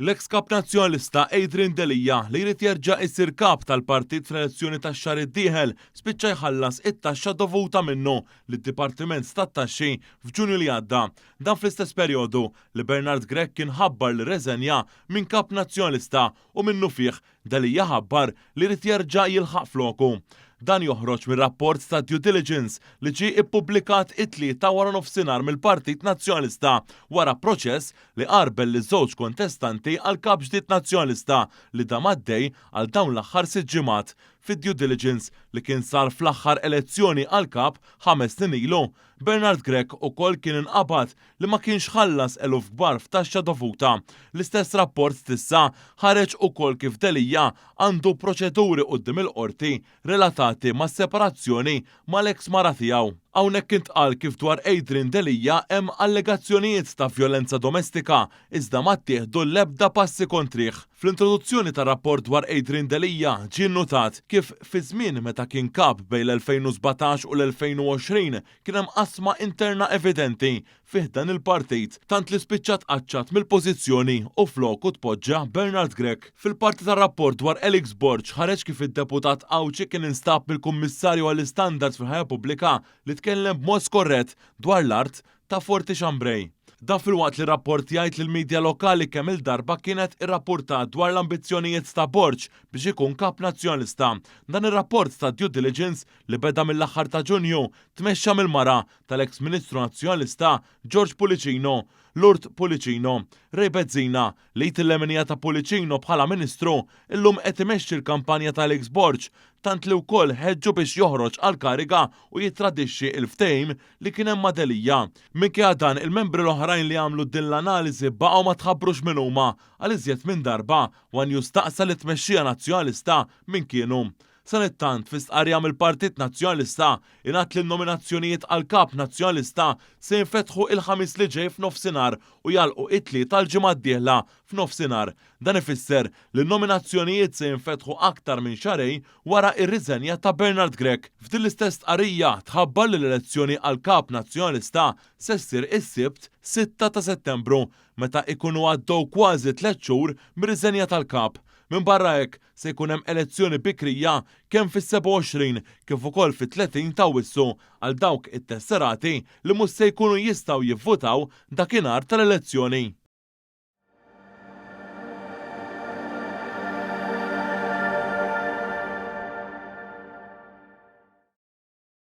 L-eks Kap Nazzjonalista Adrian Delia li jrid jerġa' jsir Kap tal-Partit fl-elezzjoni tax-xahar id-dieħel spiċċa jħallas it-taxxa dovuta minnu lid-Dipartiment tat-Taxxi f'Ġunju li għadda. Dan fl-istess perjodu li Bernard Grech kien ħabbar li rreżenja minn Kap Nazzjonalista u minnufih Delia ħabbar li jrid jerġa' jilħaq floku. Dan joħroġ mir-rapport ta' due diligence li ġie ippubblikat it-Tlieta waranofsinhar mill-Partit Nazzjonalista wara proċess li għarbel liż-żewġ kontestanti għal Kap ġdid Nazzjonalista li dam għaddej għal dawn l-aħħar sitt ġimgħat. Fid-due diligence li kien sar fl-aħħar elezzjoni għal Kap ħames snin ilu, Bernard Grech ukoll kien inqabad li ma kienx ħallas eluf kbar f'taxxa dovuta. L-istess rapport t'issa ħareġ ukoll kif Delia għandu proċeduri quddiem il-Qorti relatati mas-separazzjoni mal-eks mara tiegħu. Hawnhekk intqal kif dwar Adrian Delia hemm allegazzjonijiet ta' vjolenza domestika iżda ma ttieħdu l-ebda passi kontrih. Fl-introduzzjoni tar-rapport dwar Adrian Delia ġie nnutat kif fi żmien meta kien kap bejn l-2017 u l-2020 kien hemm qasma interna evidenti fi ħdan il-partit, tant li spiċċa tqaċċat mill-pożizzjoni u floku tpoġġa Bernard Grech. Fil-parti tar-rapport dwar Alex Borg ħareġ kif id-deputat Għawdxi kien instab mill-Kummissarju għall-Istandards fil-Ħajja Pubblika li tkellem b'mod skorrett dwar l-art ta' Forti Chambray. Dan filwaqt li r-rapport jgħid li l-midja lokali kemm-il darba kienet irrappurtat dwar l-ambizzjonijiet ta' Borg biex ikun Kap Nazzjonalista. Dan ir-rapport ta' due diligence li beda mill-aħħar ta' Ġunju, tmexxa mill-mara tal-eks Ministru Nazzjonalista George Pullicino, Lourdes Pullicino. Ray Bezzina, li jt-il-leminija ta' Pullicino bħala Ministru, illum qed imexxi l-kampanja ta' Alex Borg, tant li wkoll ħeġġu biex joħroġ għall-kariga u jittradixxi l-ftehim li kien hemm ma' Delia. Minkejja dan, il-membri l-oħrajn li għamlu din l-analiżi baqgħu ma tħabbrux min huma għal iżjed minn darba one News staqsa lit-tmexxija Nazzjonalista min kienu. Sanittant, fi stqarrija mill-Partit Nazzjonalista, ingħad li n-nominazzjonijiet għal Kap Nazzjonalista se jinfetħu il-Ħamis li ġej f'nofsinhar u jagħlqu it-Tlieta l-ġimgħa d-dieħla f'nofsinhar. Dan ifisser li n-nominazzjonijiet se jinfetħu aktar minn xahrejn wara r-riżenja ta' Bernard Grech. F'din l-istess stqarrija tħabbar li l-elezzjoni għal Kap Nazzjonalista se ssir is-Sibt, 6 ta' Settembru, meta ikunu għaddew kważi tlett xhur mir-riżenja tal-Kap. Minbarra hekk, se jkun hemm elezzjoni bikrija kemm fis-27 kif ukoll fit-30 t'Awwissu għal dawk it-tesserati li mhux se jkunu jistgħu jivvutaw dakinhar tal-elezzjoni.